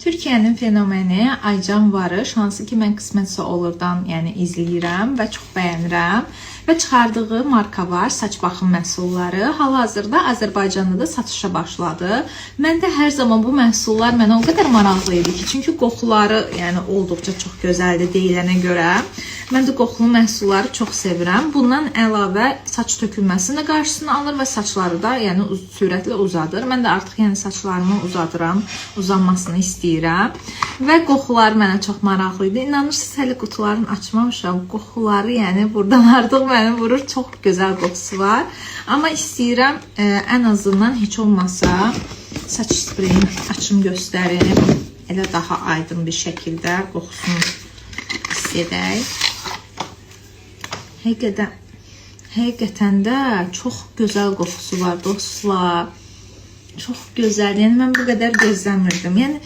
Türkiyənin fenomeni Aycan Varış, hansı ki mən qismətsə olurdan, yəni izləyirəm və çox bəyənirəm və çıxardığı marka var, saç baxım məhsulları. Hal-hazırda Azərbaycanda da satışa başladı. Məndə hər zaman bu məhsullar mənə o qədər maraqlı idi ki, çünki qoxuları, yəni olduqca çox gözəldir deyilənə görə. Mən də qoxulu məhsulları çox sevirəm. Bundan əlavə saç tökülməsinin də qarşısını alır və saçları da yəni sürətlə uzadır. Mən də artıq yəni saçlarımı uzadıram, uzanmasını istəyirəm. Və qoxuları mənə çox maraqlı idi. İnanırsınız, hələ qutularını açmamışam. Qoxuları yəni buradan artıq məni vurur. Çox gözəl qoxusu var. Amma istəyirəm ən azından heç olmasa saç spreyini açım göstərim. Elə daha aydın bir şəkildə qoxusunu hiss edək. Həqiqətən də çox gözəl qoxusu var dostlar. Çox gözəl. Yəni mən bu qədər gözləmirdim. Yəni